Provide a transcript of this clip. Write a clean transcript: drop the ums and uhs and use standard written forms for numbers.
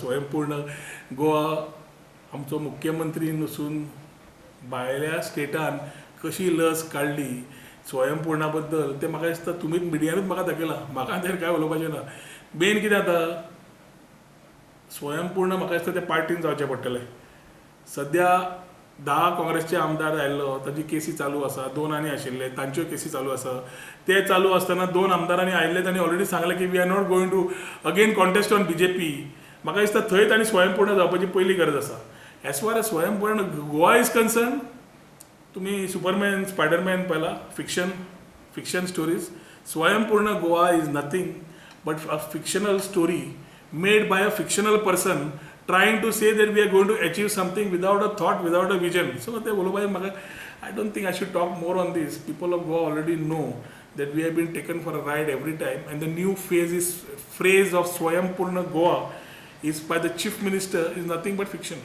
स्वयंपूर्ण गोवा आमचो मुख्यमंत्री नसून भायल्या स्टेटान कशी लज काडली स्वयंपूर्णा बद्दल, तें म्हाका दिसता तुमीच मिडियानूच म्हाका दाखयलां. म्हाका तें कांय उलोवपाचें ना. मेन कितें जाता, स्वयंपूर्ण म्हाका दिसता ते पार्टीन जावचें पडटलें. सद्या 10 काँग्रेसचे आमदार आयिल्लो, तांची केसी चालू आसा. दोन आनी आशिल्ले, तांच्यो केसी चालू आसा. ते चालू आसतना दोन आमदारांनी आयिल्ले, तांणी ऑलरेडी सांगलें की we are not going to again contest on BJP. म्हाका दिसता थंय तांणी स्वयंपूर्ण जावपाची पयली गरज आसा. एज फार एज स्वयंपूर्ण गोवा is concern, तुमी सुपरमॅन, स्पायडरमॅन पळयला, फिक्शन स्टोरीज. स्वयंपूर्ण Goa is nothing but a fictional story made by a fictional person trying to say that we are going to achieve something without a thought, without a vision. So ते उलोवपाचें म्हाका, I don't think I should talk more on this. People of Goa already know that we have been taken for a ride every time, and the new phase is phrase of Swayampurna Goa is by the chief minister is nothing but fiction.